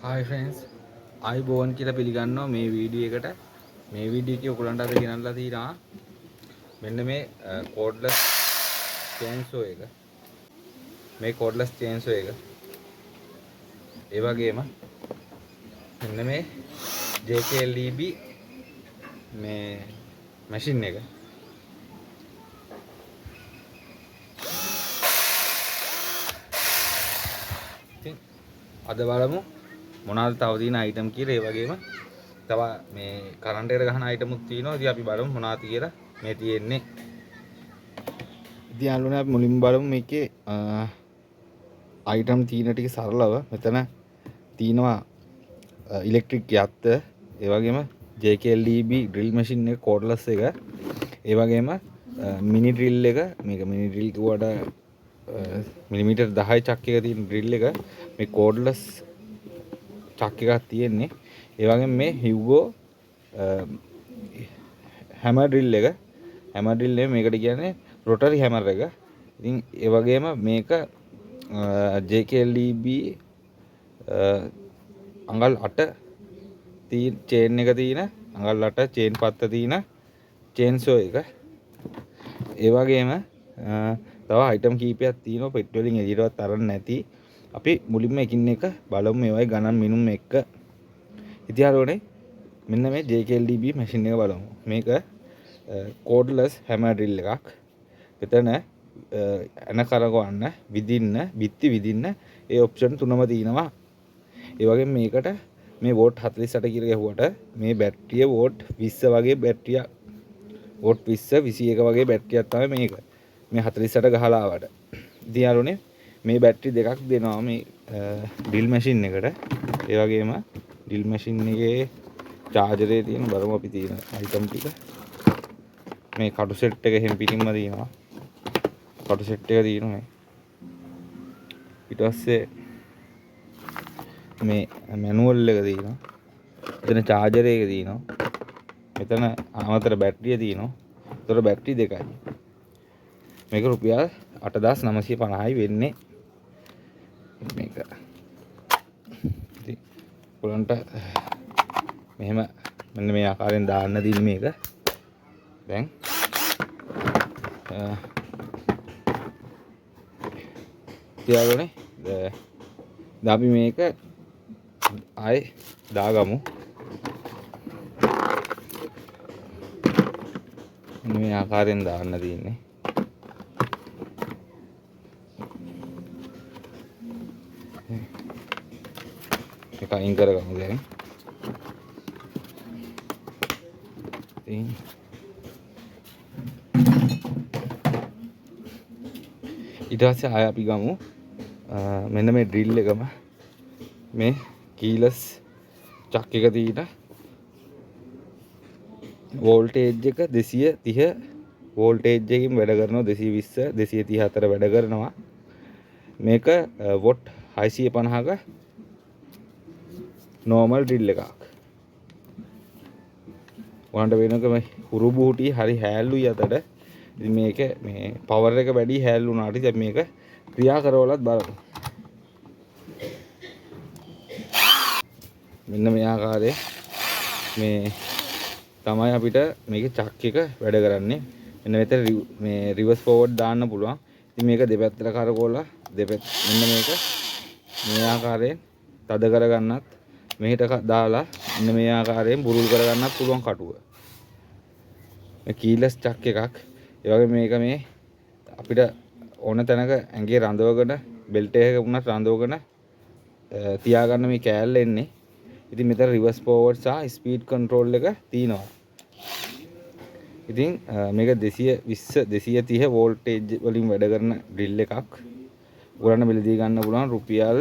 Hi friends, ආයුබෝවන් කියලා පිළිගන්නවා මේ වීඩියෝ එකට. මේ වීඩියෝ එකේ ඔයගොල්ලන්ට අද ගෙනල්ලා තියෙනවා මෙන්න මේ කෝඩ්ලස් චේන්සෝ එක. මේ කෝඩ්ලස් චේන්සෝ එක. ඒ වගේම මෙන්න මේ JKLEB මේ මැෂින් එක. ඉතින් අද බලමු මොනවද තව තියෙන අයිටම් කියලා. ඒ වගේම තව මේ කරන්ට් එකට ගහන අයිටමුත් තියෙනවා. ඉතින් අපි බලමු මොනවද කියලා මේ තියෙන්නේ. ඉතින් යාළුවනේ අපි මුලින්ම බලමු මේකේ අයිටම් තියෙන ටික සරලව. මෙතන තියෙනවා ඉලෙක්ට්‍රික් යත්ත, ඒ වගේම JKLEB drill machine එක, කෝඩ්ලස් එක, ඒ වගේම මිනි ඩ්‍රිල් එක. මේක මිනි ඩ්‍රිල් කිව්වට මිලිමීටර් 10 චක් එක තියෙන ඩ්‍රිල් එක, මේ කෝඩ්ලස් චක් එකක් තියෙන්නේ. ඒ වගේම මේ හිව්ගෝ හැමර් ඩ්‍රිල් එක, හැමර් ඩ්‍රිල් එක මේකට කියන්නේ රොටරි හැමර් එක. ඉතින් ඒ වගේම මේක JKLEB අඟල් 8 චේන් එක තියෙන, අඟල් 8 චේන් පත්ත තියෙන චේන්සෝ එක. ඒ වගේම තව අයිටම් කීපයක් තියෙනවා පෙට්ටි වලින් එළියටවත් අරන් නැති. අපි මුලින්ම එකින් එක බලමු මේ වගේ ගණන් මිනුම් එක්ක. ඉතින් යාළුවනේ මෙන්න මේ JKLEB machine එක බලමු. මේක කෝඩ්ලස් හැමර් ඩ්‍රිල් එකක්. මෙතන ඇන කරකවන්න, විදින්න, බිත්ති විදින්න ඒ ඔප්ෂන් තුනම තියෙනවා. ඒ වගේම මේකට මේ වෝට් 48 කියලා ගැහුවට මේ බැටරිය වෝට් 20 වගේ බැටරියක්, වෝට් 20 21 වගේ බැටරියක් තමයි මේක. මේ 48 ගහලා ආවට. ඉතින් යාළුවනේ මේ බැටරි දෙකක් දෙනවා මේ ඩ්‍රිල් මැෂින් එකට. ඒ වගේම ඩ්‍රිල් මැෂින් එකේ චාර්ජරේ තියෙන බලමු අපි තියෙන අයිටම් ටික. මේ කටු සෙට් එක එහෙම පිටින්ම තියෙනවා. කටු සෙට් එක තියෙනවා මේ. ඊට පස්සේ මේ මැනුවල් එක තියෙනවා. එතන චාර්ජර් එක තියෙනවා. මෙතන අමතර බැටරිය තියෙනවා. ඒතර බැටරි දෙකයි. මේක රුපියල් 8950යි වෙන්නේ. මේක. ඉතින් ඔයගොල්ලන්ට මෙහෙම මෙන්න මේ ආකාරයෙන් දාන්න තියෙන මේක. දැන් තියාගන්නේ. දැන් අපි මේක ආයේ දාගමු. මෙන්න මේ ආකාරයෙන් දාන්න තියෙන්නේ. මේක අයින් කරගමු දැන්. ඉතින් ඊට පස්සේ ආයෙ අපි ගමු මෙන්න මේ ඩ්‍රිල් එකම මේ කීලස් චක් එක තියෙන වෝල්ටේජ් එක 230 වෝල්ටේජ් එකකින් වැඩ කරනවා. 220 230 අතර වැඩ කරනවා. මේක what 650ක නෝමල් ඩ්‍රිල් එකක්. ඔයාලන්ට වෙනකම හුරු බුහුටි හරි හැල්ලුයි අතට. ඉතින් මේක මේ පවර් එක වැඩි හැල්ලු වුණාට ඉතින් මේක ක්‍රියා කරවලත් බලමු. මෙන්න මේ ආකාරයේ මේ තමයි අපිට මේකේ චක් එක වැඩ කරන්නේ. මෙන්න මෙතන මේ රිවර්ස් ෆෝවර්ඩ් දාන්න පුළුවන්. ඉතින් මේක දෙපැත්තට කරකවලා මෙන්න මේක මේ ආකාරයෙන් තද කරගන්නත් මෙහෙට දාලා මෙන්න මේ ආකාරයෙන් බුරුල් කරගන්නත් පුළුවන් කටුව. මේ කීලස් චක් එකක්. ඒ වගේම මේක මේ අපිට ඕන තැනක ඇඟේ රඳවගෙන බෙල්ට් එකක වුණත් රඳවගෙන තියාගන්න මේ කෑල්ල එන්නේ. ඉතින් මෙතන රිවර්ස් ෆෝවර්ඩ් සහ ස්පීඩ් කන්ට්‍රෝල් එක තියෙනවා. ඉතින් මේක 220 230 වෝල්ටේජ් වලින් වැඩ කරන ඩ්‍රිල් එකක්. ඔයගොල්ලන්ට මිලදී ගන්න පුළුවන් රුපියල්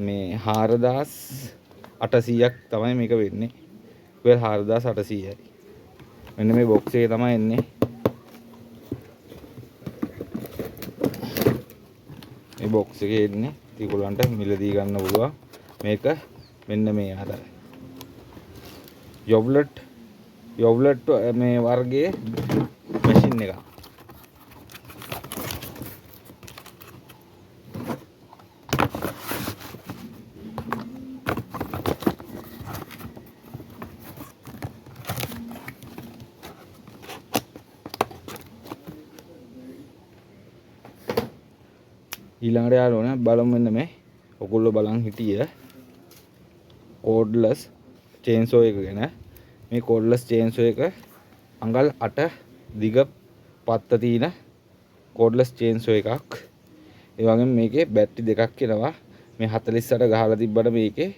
මේ 4800ක් තමයි මේක වෙන්නේ. රුපියල් 4800යි. මෙන්න මේ බොක්ස් එකේ තමයි එන්නේ. මේ බොක්ස් එකේ එන්නේ. ඉතින් ඔයගොල්ලන්ට මිලදී ගන්න පුළුවන්. මේක මෙන්න මේ අර යොව්ලට් මේ වර්ගයේ මැෂින් එකක්. ඊළඟට යාළුවනේ බලමු මෙන්න මේ ඔයගොල්ලෝ බලන් හිටිය කෝඩ්ලස් චේන්සෝ එක ගැන. මේ කෝඩ්ලස් චේන්සෝ එක අඟල් 8 දිග පත්ත තියෙන කෝඩ්ලස් චේන්සෝ එකක්. ඒ වගේම මේකේ බැටරි දෙකක් එනවා. මේ 48 ගහලා තිබ්බට මේකේ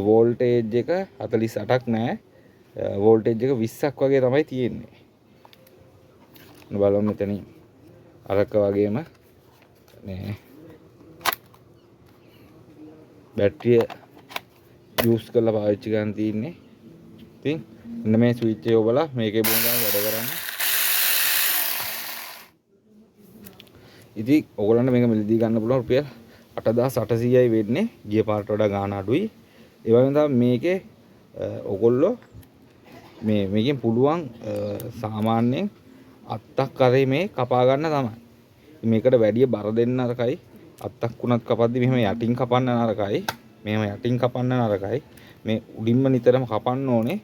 වෝල්ටේජ් එක 48ක් නෑ. වෝල්ටේජ් එක 20ක් වගේ තමයි තියෙන්නේ. බලමු මෙතනින් අරක වගේම මේ බැටරිය යූස් කරලා පාවිච්චි කරන් තියෙන්නේ. ඉතින් මෙන්න මේ ස්විච් එක ඔබලා මේකේ බොන ගමන් වැඩ කරන්නේ. ඉතින් ඔයගොල්ලන්ට මේක මිලදී ගන්න පුළුවන් රුපියල් 8800යි වෙන්නේ. ගිය පාරට වඩා ගාණ අඩුයි. ඒ වගේම තමයි මේකේ ඔයගොල්ලෝ මේකෙන් පුළුවන් සාමාන්‍යයෙන් අත්තක් කරේ මේ කපා ගන්න තමයි. මේකට වැඩිය බර දෙන්න නරකයි. අත්තක් වුණත් කපද්දි මෙහෙම යටින් කපන්න නරකයි. මෙහෙම යටින් කපන්න නරකයි. මේ උඩින්ම නිතරම කපන්න ඕනේ.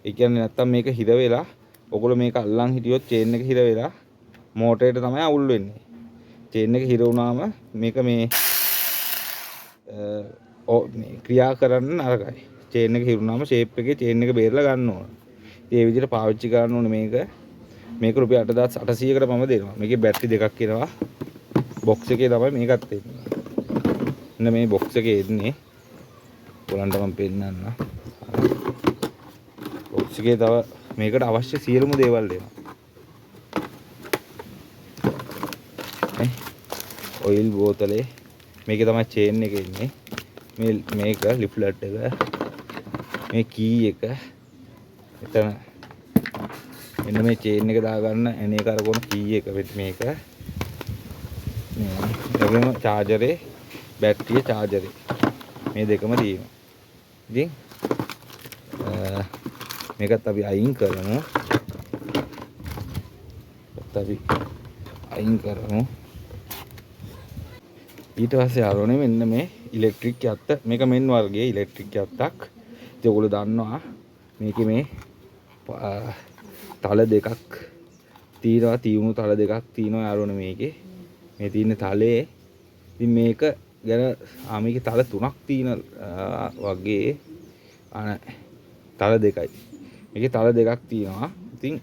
ඒ කියන්නේ නැත්තම් මේක හිර වෙලා ඔයගොල්ලෝ මේක අල්ලන් හිටියොත් චේන් එක හිර වෙලා මෝටරේට තමයි අවුල් වෙන්නේ. චේන් එක හිර වුණාම මේක මේ ක්‍රියා කරන්න නරකයි. චේන් එක හිර වුණාම ෂේප් එකේ චේන් එක බේරලා ගන්න ඕන. ඉතින් ඒ විදිහට පාවිච්චි කරන්න ඕනේ මේක. මේක රුපියල් 8800කට මම දෙනවා. මේකේ බැටරි දෙකක් එනවා. බොක්ස් එකේ තමයි මේකත් එන්නේ. මෙන්න මේ බොක්ස් එකේ එන්නේ. ඔයාලන්ට මම පෙන්නන්නම්. බොක්ස් එකේ තව මේකට අවශ්‍ය සියලුම දේවල් එනවා. නේ ඔයිල් බෝතලේ මේකේ තමයි චේන් එක එන්නේ. මේක ලිෆ්ලට් එක. මේ කී එක. එතන මෙන්න මේ චේන් එක දාගන්න ඇනේ කරකවන කී එක මේක. මේ වගේම චාර්ජරේ, බැටරිය චාර්ජරේ මේ දෙකම තියෙනවා. ඉතින් මේකත් අපි අයින් කරමු. මේකත් අපි අයින් කරමු. ඊට පස්සේ යාළුවනේ මෙන්න මේ ඉලෙක්ට්‍රික් යත්ත. මේක මෙන් වර්ගයේ ඉලෙක්ට්‍රික් යත්තක්. ඉතින් ඔයගොල්ලෝ දන්නවා මේකේ මේ තල දෙකක් තියෙනවා, තියුණු තල දෙකක් තියෙනවා යාළුවනේ මේකේ. මේ තියෙන තලයේ ඉතින් මේක ගැන මේකේ තල තුනක් තියෙන වගේ. නෑ, තල දෙකයි. මේකේ තල දෙකක් තියෙනවා. ඉතින්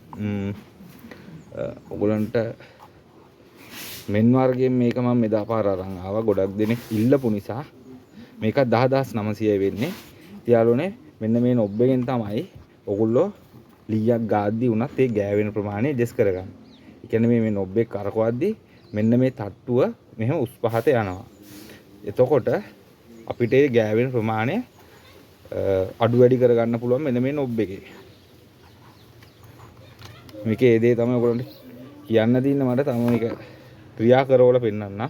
ඔයගොල්ලන්ට මෙන් වර්ගයෙන් මේක මම මෙදා පාර අරන් ආවා. ගොඩක් දෙනෙක් ඉල්ලපු නිසා. මේකත් 10900යි වෙන්නේ. ඉතින් යාළුවනේ මෙන්න මේ නොබ් එකෙන් තමයි ඔයගොල්ලෝ ලීයක් ගාද්දි වුණත් ඒ ගෑවෙන ප්‍රමාණය ඇඩ්ජස්ට් කරගන්න. ඒ කියන්නේ මේ නොබ් එක කරකවද්දි මෙන්න මේ තට්ටුව මෙහෙම උස් පහත යනවා. එතකොට අපිට ඒ ගෑවෙන ප්‍රමාණය අඩු වැඩි කරගන්න පුළුවන් මෙන්න මේ නොබ් එකේ. මේකේ ඒ දේ තමයි ඔයගොල්ලන්ට කියන්න තියෙන්නේ. මට තම මේක ක්‍රියා කරවලා පෙන්නන්න.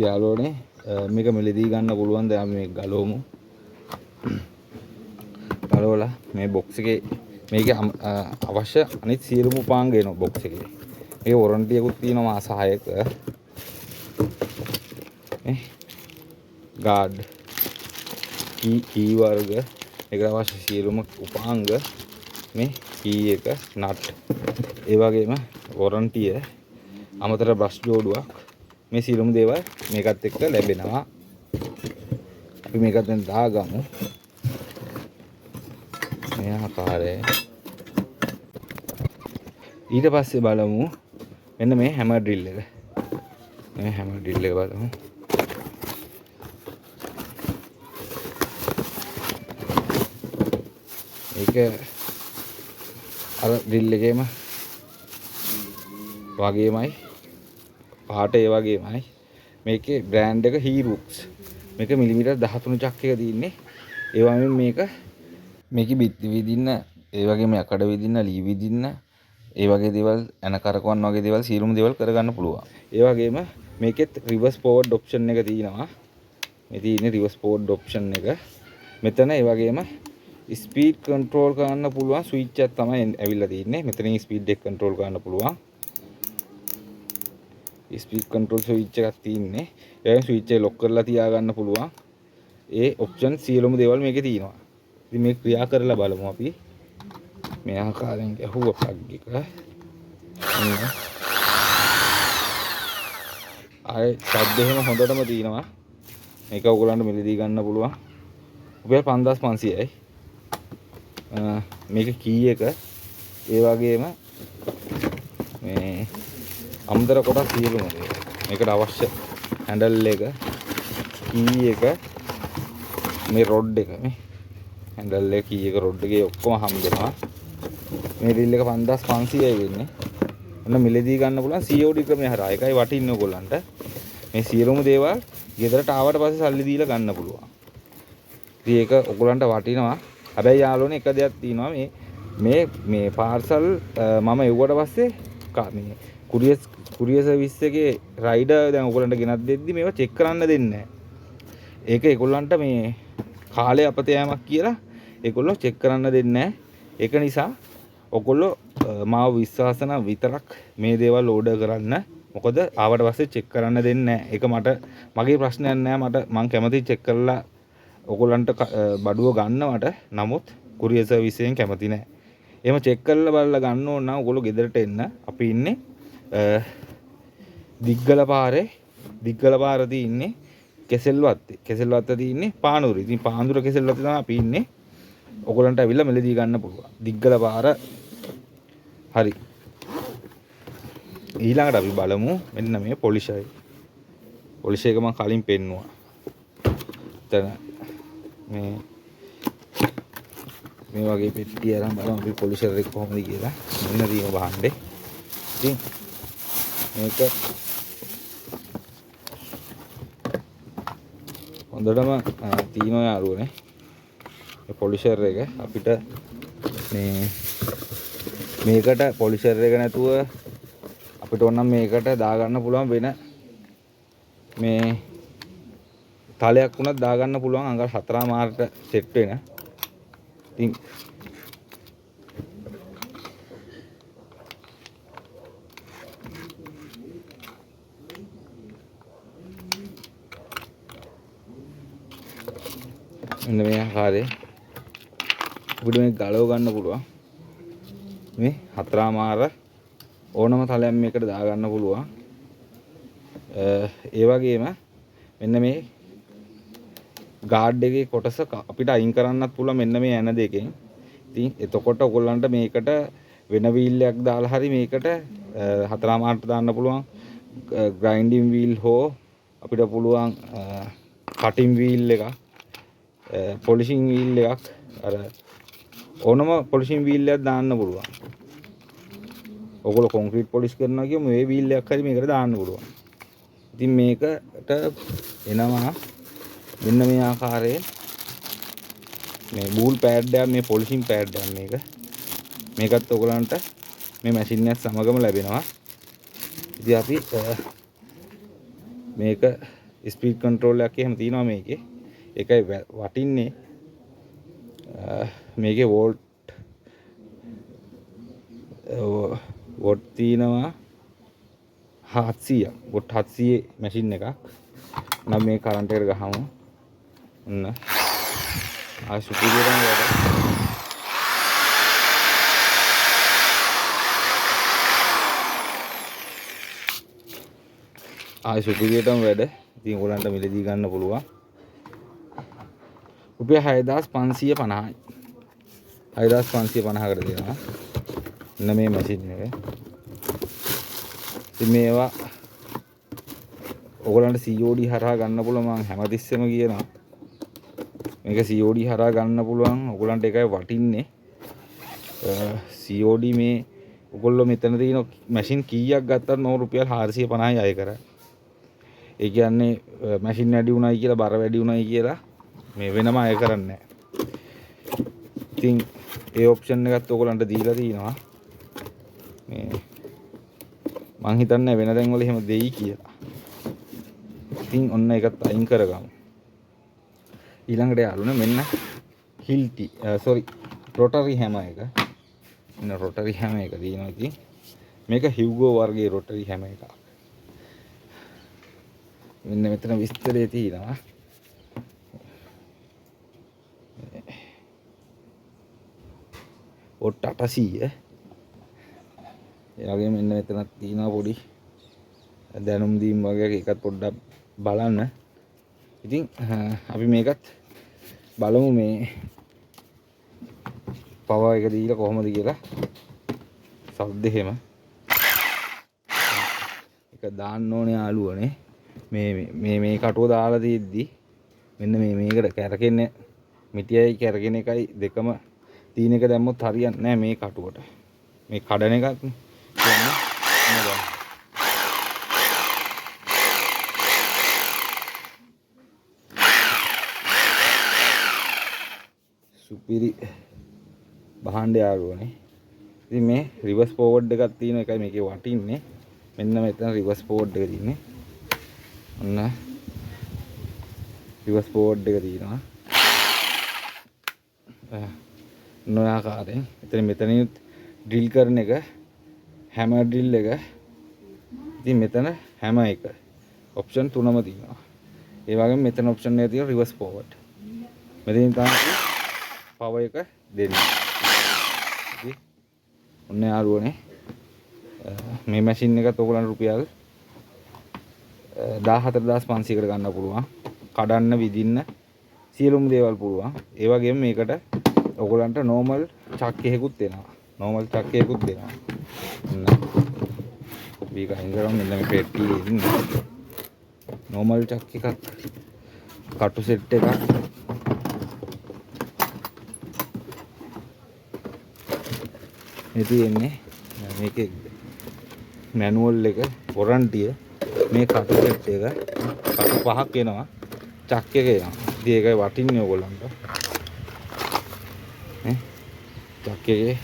යාළුවනේ, මේක මිලදී ගන්න පුළුවන්. දැන් අපි මේක ගලවමු. ගලවලා මේ බොක්ස් එකේ මේකේ අවශ්‍ය අනිත් සියලුම උපාංග එනවා බොක්ස් එකේ. මේකේ වොරන්ටි එකකුත් තියෙනවා මාස 6ක. නේ ගාඩ් කී වර්ග මේකට අවශ්‍ය සියලුම උපාංග මේ කී එක නට් ඒ වගේම වොරන්ටිය අමතර බ්‍රෂ් ජෝඩුවක් මේ සියලුම දේවල් මේකත් එක්ක ලැබෙනවා. අපි මේකත් දැන් දාගමු මේ ආකාරයෙන්. ඊට පස්සේ බලමු මෙන්න මේ හැමර් ඩ්‍රිල් එක. මේ හැමර් ඩ්‍රිල් එක බලමු. මේක අර ඩ්‍රිල් එකේම වගේමයි පාට ඒ වගේමයි. මේකේ බ්‍රෑන්ඩ් එක හීරුක්ස්. මේක මිලිමීටර් 13 චක් එක තියෙන්නේ. ඒ වගේම මේකේ බිත්ති විදින්න, ඒ වගේම යකඩ විදින්න, ලී විදින්න, ඒ වගේ දේවල්, ඇන කරකවන්න වගේ දේවල් සියලුම දේවල් කරගන්න පුළුවන්. ඒ වගේම මේකෙත් රිවර්ස් ෆෝවර්ඩ් ඔප්ෂන් එක තියෙනවා. මේ තියෙන්නේ රිවර්ස් ෆෝවර්ඩ් ඔප්ෂන් එක. මෙතන ඒ වගේම ස්පීඩ් කන්ට්‍රෝල් කරන්න පුළුවන් ස්විච් එකක් තමයි ඇවිල්ලා තියෙන්නේ. මෙතනින් ස්පීඩ් එක කන්ට්‍රෝල් කරන්න පුළුවන්. ස්පීඩ් කන්ට්‍රෝල් ස්විච් එකක් තියෙන්නේ. ඒ වගේම ස්විච් එක ලොක් කරලා තියාගන්න පුළුවන්. ඒ ඔප්ෂන් සියලුම දේවල් මේකේ තියෙනවා. ඉතින් මේක ක්‍රියා කරලා බලමු අපි. මේ ආකාරයෙන් ගැහුව ප්ලග් එක. ආයේ ශබ්ද එහෙම හොඳටම තියෙනවා. මේක ඔයගොල්ලන්ට මිලදී ගන්න පුළුවන්. රුපියල් 5500යි. මේක කී එක. ඒ වගේම මේ අමතර කොටස් සියලුම දේවල්. මේකට අවශ්‍ය හැන්ඩල් එක, කී එක, මේ රොඩ් එක, මේ හැන්ඩල් එක, කී එක, රොඩ් එකේ ඔක්කොම හම්බෙනවා. මේ රිල් එක 5500යි වෙන්නේ. ඔන්න මිලදී ගන්න පුළුවන් COD ක්‍රමය හරහා. ඒකයි වටින්නේ ඔයගොල්ලන්ට. මේ සියලුම දේවල් ගෙදරට ආවට පස්සේ සල්ලි දීලා ගන්න පුළුවන්. ඉතින් ඒක ඔයගොල්ලන්ට වටිනවා. හැබැයි යාළුවනේ එක දෙයක් තියෙනවා, මේ මේ මේ පාර්සල් මම එව්වට පස්සේ මේ කුරියර් සර්විස් එකේ රයිඩර් දැන් ඔයගොල්ලන්ට ගෙනත් දෙද්දි මේවා චෙක් කරන්න දෙන්නේ නැහැ. ඒක ඒගොල්ලන්ට මේ කාලය අපත යෑමක් කියලා ඒගොල්ලෝ චෙක් කරන්න දෙන්නේ නැහැ. ඒක නිසා ඔයගොල්ලෝ මාව විශ්වාස නම් විතරක් මේ දේවල් ඕඩර් කරන්න. මොකද ආවට පස්සේ චෙක් කරන්න දෙන්නේ නැහැ. ඒක මගේ ප්‍රශ්නයක් නෑ. මං කැමතියි චෙක් කරලා ඔයගොල්ලන්ට බඩුව ගන්නවට. නමුත් කුරියර් සර්විස් එකෙන් කැමති නෑ. එහෙම චෙක් කරලා බලලා ගන්න ඕන නම් ඔයගොල්ලෝ ගෙදරට එන්න. අපි ඉන්නේ දිග්ගල පාරේ. දිග්ගල පාර තියෙන්නේ කෙසෙල්වත්තේ. කෙසෙල්වත්ත තියෙන්නේ පානුර. ඉතින් පානුර කෙසෙල්වත්තේ තමයි අපි ඉන්නේ. ඔයගොල්ලන්ට ඇවිල්ලා මිලදී ගන්න පුළුවන්. දිග්ගල පාර. හරි. ඊළඟට අපි බලමු මෙන්න මේ පොලිෂර්. පොලිෂර් එක මම කලින් පෙන්නුවා. එතන මේ වගේ පෙට්ටිය අරන් බලමු අපි පොලිෂර් එක කොහොමද කියලා. මෙන්න තියෙන භාණ්ඩේ. ඉතින් මේක හොඳටම තියෙනවා යාළුවනේ. මේ පොලිෂර් එක අපිට මේකට පොලිෂර් එක නැතුව අපිට ඕන නම් මේකට දාගන්න පුළුවන් වෙන මේ තලයක් වුණත් දාගන්න පුළුවන් අඟල් හතරමාරට සෙට් වෙන. ඉතින් මෙන්න මේ ආකාරයේ අපිට මේක ගලව ගන්න පුළුවන්. මේ හතරමාර ඕනම තලයක් මේකට දාගන්න පුළුවන්. ඒ වගේම මෙන්න මේ ගාඩ් එකේ කොටස අපිට අයින් කරන්නත් පුළුවන් මෙන්න මේ ඇන දෙකෙන්. ඉතින් එතකොට ඔයගොල්ලන්ට මේකට වෙන වීල් එකක් දාලා හරි මේකට හතරමාරට දාන්න පුළුවන්. ග්‍රයින්ඩින් වීල් හෝ අපිට පුළුවන් කටින් වීල් එකක්, පොලිෂින් වීල් එකක්, අර ඕනම පොලිෂින් වීල් එකක් දාන්න පුළුවන්. ඔයගොල්ලෝ කොන්ක්‍රීට් පොලිෂ් කරනවා කියමු, මේ වීල් එකක් හරි මේකට දාන්න පුළුවන්. ඉතින් මේකට එනවා මෙන්න මේ ආකාරයෙන් මේ බූල් පෑඩ් එකක්, මේ පොලිෂින් පෑඩ් එකක් මේක. මේකත් ඔයගොල්ලන්ට මේ මැෂින් එකත් සමගම ලැබෙනවා. ඉතින් අපි මේක ස්පීඩ් කන්ට්‍රෝල් එකක් එහෙම තියෙනවා මේකේ. ඒකයි වටින්නේ. මේකේ වෝල්ට් තියෙනවා 700ක්. වෝල්ට් 700 මැෂින් එකක්. නම් මේ කරන්ට් එකට ගහමු. ඔන්න. ආ සුපිරියටම වැඩ. ආ සුපිරියටම වැඩ. ඉතින් ඔයගොල්ලන්ට මිලදී ගන්න පුළුවන්. රුපියල් 6550යි. 6550කට දෙනවා. මෙන්න මේ මැෂින් එක. ඉතින් මේවා ඔයගොල්ලන්ට COD හරහා ගන්න පුළුවන්. මං හැමතිස්සෙම කියනවා. මේක COD හරහා ගන්න පුළුවන්. ඔයගොල්ලන්ට ඒකයි වටින්නේ. COD මේ ඔයගොල්ලෝ මෙතන තියෙන මැෂින් කීයක් ගත්තත් මම රුපියල් 450යි අය කරා. ඒ කියන්නේ මැෂින් වැඩි වුණයි කියලා, බර වැඩි වුණයි කියලා මේ වෙනම අය කරන්නේ නැහැ. ඉතින් ඒ ඔප්ෂන් එකත් ඔයගොල්ලන්ට දීලා තිනවා. මේ මං හිතන්නේ වෙන තැන්වල එහෙම දෙයි කියලා. ඉතින් ඔන්න ඒකත් අයින් කරගමු. ඊළඟට යාළුවනේ මෙන්න හිල්ටි සෝරි රොටරි හැමර් එක. ඉන්න රොටරි හැමර් එක තියෙනවා. ඉතින් මේක හිව්ගෝ වර්ගයේ රොටරි හැමර් එකක්. මෙන්න මෙතන විස්තරය තියෙනවා. වොට් 800. ඒ වගේම මෙන්න මෙතනක් තියෙනවා පොඩි දැනුම් දීම් වගේක්, ඒකත් පොඩ්ඩක් බලන්න. ඉතින් අපි මේකත් බලමු මේ පවර් එක දීලා කොහොමද කියලා. සද්ද එහෙම එක දාන්න ඕනේ යාළුවනේ. මේ මේ මේ කටුව දාලා තියෙද්දි මෙන්න මේ මේකට කැරකෙන්නේ මිටියයි කැරකෙන එකයි දෙකම තියෙන එක දැම්මොත් හරියන්නේ නෑ මේ කටුවට. මේ කඩන එකත් නේ. සුපිරි භාණ්ඩ යාළුවනේ. ඉතින් මේ රිවර්ස් ෆෝවර්ඩ් එකක් තියෙන එකයි මේකේ වටින්නේ. මෙන්න මෙතන රිවර්ස් ෆෝවර්ඩ් එක තියෙන්නේ. ඔන්න රිවර්ස් ෆෝවර්ඩ් එක තියෙනවා. ඔන්න ඔය ආකාරයෙන්. එතන මෙතනිනුත් ඩ්‍රිල් කරන එක, හැමර් ඩ්‍රිල් එක. ඉතින් මෙතන හැමර් එක ඔප්ෂන් තුනම තියෙනවා. ඒ වගේම මෙතන ඔප්ෂන් එක තියෙනවා රිවර්ස් ෆෝවර්ඩ්. මෙතනින් තමයි පවර් එක දෙන්නේ. ඉතින් ඔන්න යාළුවනේ මේ මැෂින් එකත් ඔයගොල්ලන්ට රුපියල් 14500කට ගන්න පුළුවන්. කඩන්න විදින්න සියලුම දේවල් පුළුවන්. ඒ වගේම මේකට ඔයගොල්ලන්ට නෝමල් චක් එකකුත් එනවා. නෝමල් චක් එකකුත් දෙනවා. ඔන්න මේක අයින් කරමු. මෙන්න මේ පෙට්ටියේ ඉන්නේ නෝමල් චක් එකක්, කටු සෙට් එකක්. මේ තියෙන්නේ මේකේ මැනුවල් එක, වොරන්ටිය. මේ කටු සෙට් එක කටු පහක් එනවා, චක් එක එනවා. ඉතින් ඒකයි වටින්නේ ඔයගොල්ලන්ට. නේ චක් එකේ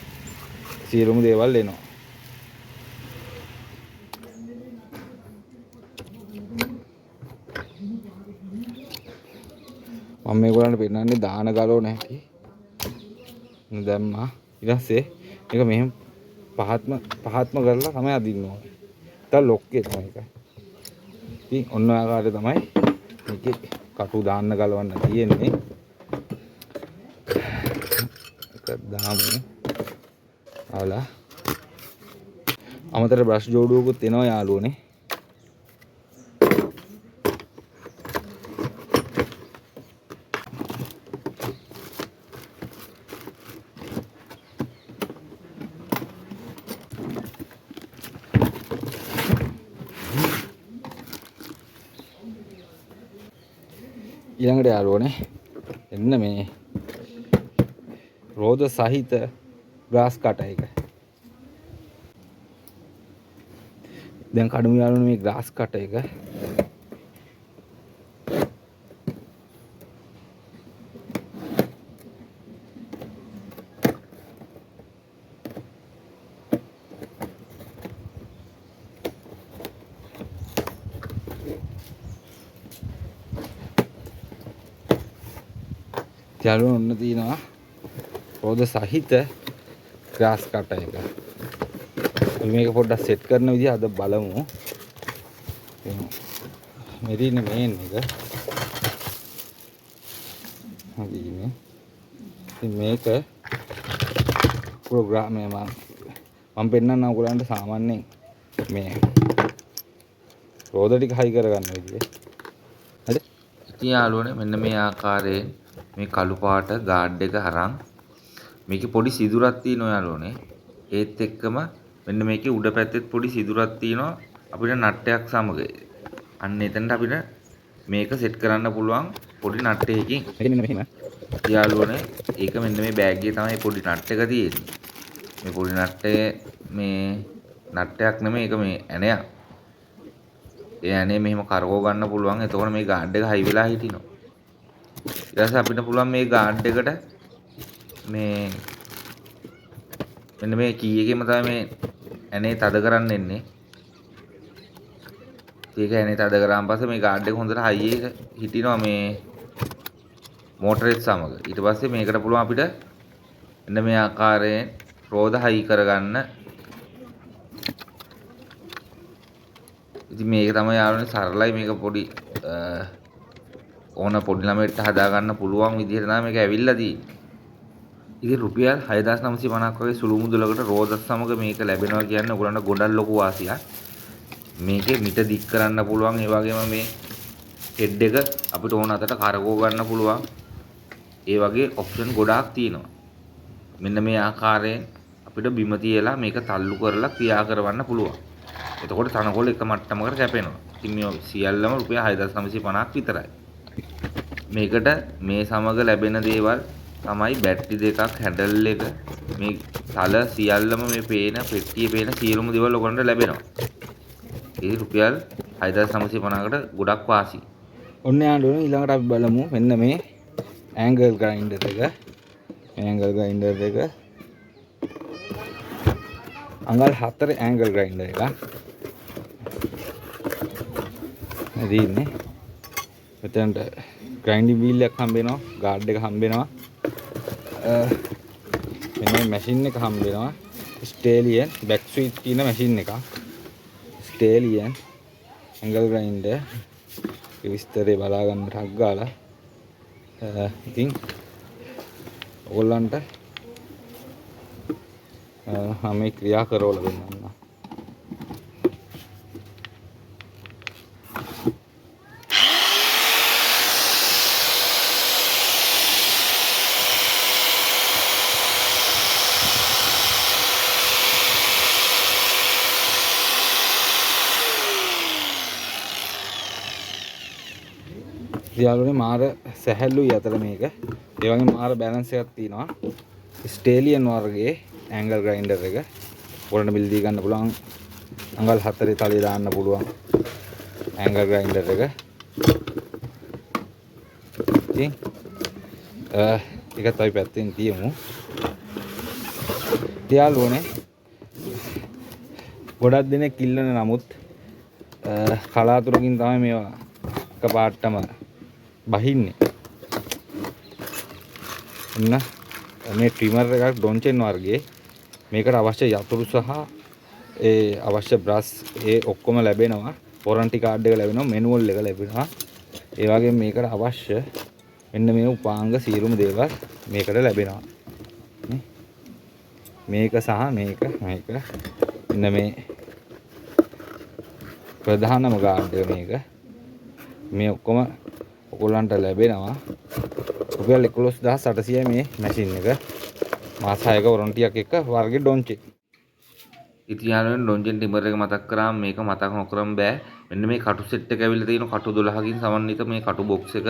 සියලුම දේවල් එනවා. මම මේගොල්ලන්ට පෙන්නන්නේ දාන ගලවන හැටි. දැම්මා. ඊට පස්සේ මේක මෙහෙම පහත්ම කරලා තමයි අදින්න ඕනේ. නැත්නම් ලොක් වෙනවා ඒක. ඉතින් ඔන්න ඔය ආකාරයට තමයි මේකේ කටු දාන්න ගලවන්න තියෙන්නේ. එක දාමු. ආලා අමතර බ්‍රෂ් ජෝඩුවකුත් එනවා යාළුවනේ. ඊළඟට යාළුවනේ එන්න මේ රෝද සහිත ග්‍රාස් කට එක. දැන් කඩමු යාළුවනේ මේ ග්‍රාස් කට එක. යාළුවනේ ඔන්න තියෙනවා රෝද සහිත ග්‍රාස් කට එක. අපි මේක පොඩ්ඩක් සෙට් කරන විදිහ අද බලමු. මේ තියෙන්නේ මේන් එක. හරි ඉන්නේ. ඉතින් මේක ප්‍රෝග්‍රෑම් එක මම පෙන්නන්නම් ඔයගොල්ලන්ට සාමාන්‍යයෙන් මේ රෝද ටික හයි කරගන්න විදිය. හරිද? ඉතින් යාළුවනේ මෙන්න මේ ආකාරයෙන් මේ කළු පාට ගාඩ් එක අරන් මේකේ පොඩි සිදුරක් තියෙනවා යාළුවනේ. ඒත් එක්කම මෙන්න මේකේ උඩ පැත්තෙත් පොඩි සිදුරක් තියෙනවා අපිට නට් එකක් සමග. අන්න එතනට අපිට මේක සෙට් කරන්න පුළුවන් පොඩි නට් එකකින්. මේක මෙන්න මෙහෙම. යාළුවනේ ඒක මෙන්න මේ බෑග් එකේ තමයි පොඩි නට් එක තියෙන්නේ. මේ පොඩි නට් එක මේ නට් එකක් නෙමෙයි, ඒක මේ ඇණයක්. ඒ ඇණේ මෙහෙම කරකව ගන්න පුළුවන්. එතකොට මේ ගාඩ් එක හයි වෙලා හිටිනවා. ඊට පස්සේ අපිට පුළුවන් මේ ගාඩ් එකට මේ මෙන්න මේ කී එකේම තමයි මේ ඇණේ තද කරන්න එන්නේ. ඒක ඇණේ තද කරාන් පස්සේ මේ ගාඩ් එක හොඳට හයි එක හිටිනවා. මේ මෝටරෙත් සමග. ඊට පස්සේ මේකට පුළුවන් අපිට මෙන්න මේ ආකාරයෙන් රෝද හයි කරගන්න. ඉතින් මේක තමයි යාළුවනේ සරලයි. මේක පොඩි ඕන පොඩි ළමයෙක්ට හදාගන්න පුළුවන් විදිහට තමයි මේක ඇවිල්ලා තියෙන්නේ. ඉතින් රුපියල් 6950ක් වගේ සුළු මුදලකට රෝදත් සමග මේක ලැබෙනවා කියන්නේ ඔයගොල්ලන්ට ගොඩක් ලොකු වාසියක්. මේකේ මිට දික් කරන්න පුළුවන්, ඒ වගේම මේ හෙඩ් එක අපිට ඕන අතට කරකව ගන්න පුළුවන්. ඒ වගේ ඔප්ෂන් ගොඩාක් තියෙනවා. මෙන්න මේ ආකාරයෙන් අපිට බිම තියලා මේක තල්ලු කරලා ක්‍රියා කරවන්න පුළුවන්. එතකොට තනකොළ එක මට්ටමකට කැපෙනවා. ඉතින් මේ සියල්ලම රුපියල් 6950ක් විතරයි. මේකට මේ සමග ලැබෙන දේවල් තමයි බැටරි දෙකක්, හැන්ඩල් එක, මේ තල සියල්ලම මේ පේන පෙට්ටියේ පේන සියලුම දේවල් ඔයගොල්ලන්ට ලැබෙනවා. ඒ රුපියල් 6950කට ගොඩක් වාසි. ඔන්න යාළුවනේ ඊළඟට අපි බලමු මෙන්න මේ ඇන්ගල් ග්‍රයින්ඩර් එක. මේ ඇන්ගල් ග්‍රයින්ඩර් එක අඟල් 4 ඇන්ගල් ග්‍රයින්ඩර් එකක්. මේ තියෙන්නේ. මෙතනට ග්‍රයින්ඩින් වීල් එකක් හම්බ වෙනවා, ගාඩ් එක හම්බ වෙනවා. මෙන්න මේ මැෂින් එක හම්බ වෙනවා. ස්ටේලියන් බැක් ස්විච් කියන මැෂින් එකක්. ස්ටේලියන් ඇන්ගල් ග්‍රයින්ඩර් ඒ විස්තරේ බලා ගන්න ටක් ගාලා. ඉතින් ඔයගොල්ලන්ට මම මේ ක්‍රියා කරවලා දෙන්නම්. යාළුවනේ මාර සැහැල්ලුයි අතර මේක. ඒ වගේම මාර බැලන්ස් එකක් තියෙනවා. ස්ටේලියන් වර්ගයේ ඇන්ගල් ග්‍රයින්ඩර් එක. ඔයාලට මිලදී ගන්න පුළුවන්. අඟල් 4 තලයේ දාන්න පුළුවන් ඇන්ගල් ග්‍රයින්ඩර් එක. ඉතින් ඒකත් අපි පැත්තෙන් තියමු. යාළුවනේ ගොඩක් දෙනෙක් ඉල්ලන නමුත් කලාතුරකින් තමයි මේවා එකපාරටම බහින්නේ. ඔන්න මේ ට්‍රිමර් එකක් ඩොන්චෙන් වර්ගයේ. මේකට අවශ්‍ය යතුරු සහ ඒ අවශ්‍ය බ්‍රෂ් ඒ ඔක්කොම ලැබෙනවා. වොරන්ටි කාඩ් එක ලැබෙනවා, මැනුවල් එක ලැබෙනවා. ඒ වගේම මේකට අවශ්‍ය මෙන්න මේ උපාංග සියලුම දේවල් මේකට ලැබෙනවා. නේ? මේක සහ මේක මෙන්න මේ ප්‍රධානම කාඩ් එක මේක. මේ ඔක්කොම ඔයගොල්ලන්ට ලැබෙනවා. රුපියල් 11800 මේ මැෂින් එක. මාස 6ක වොරන්ටියක් එක්ක වර්ගේ ඩොන්චේ. ඉතින් යාළුවනේ ඩොන්චෙන් ටිමර් එක මතක් කරාම මේක මතක් නොකරම බෑ. මෙන්න මේ කටු සෙට් එක ඇවිල්ලා තියෙන කටු 12කින් සමන්විත මේ කටු බොක්ස් එක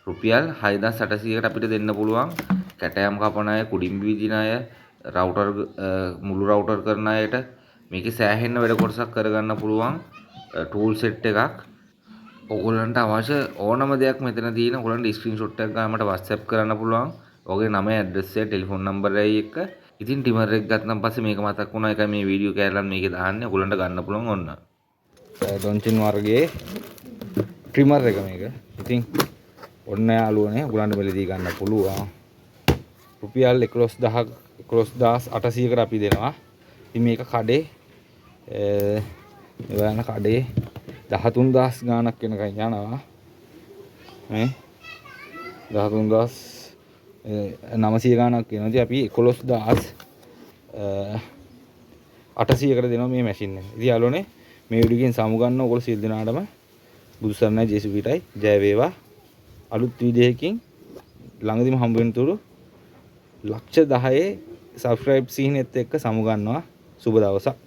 රුපියල් 6800කට අපිට දෙන්න පුළුවන්. කැටයම් කපන අය, කුඩිම්බි විදින අය, මුළු රවුටර් කරන අයට මේකේ සෑහෙන්න වැඩ කොටසක් කරගන්න පුළුවන් ටූල් සෙට් එකක්. ඔයගොල්ලන්ට අවශ්‍ය ඕනම දෙයක් මෙතන තියෙන. ඔයගොල්ලන්ට ස්ක්‍රීන්ෂොට් එකක් ගන්න මට WhatsApp කරන්න පුළුවන්. ඔයගේ නම, ඇඩ්‍රස් එක, ටෙලිෆෝන් නම්බර් එකයි එක්ක. ඉතින් ටිමර් එක ගත්තන් පස්සේ මේක මතක් වුණා. ඒකයි මේ වීඩියෝ කෑල්ලත් මේකේ දාන්නේ. ඔයගොල්ලන්ට ගන්න පුළුවන් ඔන්න. ඩොන්චින් වර්ගයේ ට්‍රිමර් එක මේක. ඉතින් ඔන්න යාළුවනේ ඔයගොල්ලන්ට මිලදී ගන්න පුළුවන්. රුපියල් 11800කට අපි දෙනවා. ඉතින් මේක කඩේ මේ බලන්න කඩේ දහතුන්දාස් ගාණක් වෙනකන් යනවා. මේ දහතුන්දාස්, නවසිය ගාණක් වෙනවා. ඉතින් අපි එකොළොස්දාස්, අටසියකට දෙනවා මේ මැෂින් එක. ඉතින් යාළුවනේ මේ වීඩියෝ එකෙන් සමු ගන්න ඔයගොල්ලෝ සියලු දෙනාටම බුදු සරණයි, ජේසු පිටයි, ජය වේවා. අලුත් වීඩියෝ එකකින් ළඟදිම හම්බ වෙන තුරු ලක්ෂ දහයේ සබ්ස්ක්‍රයිබ් සීනෙත් එක්ක සමු ගන්නවා. සුබ දවසක්.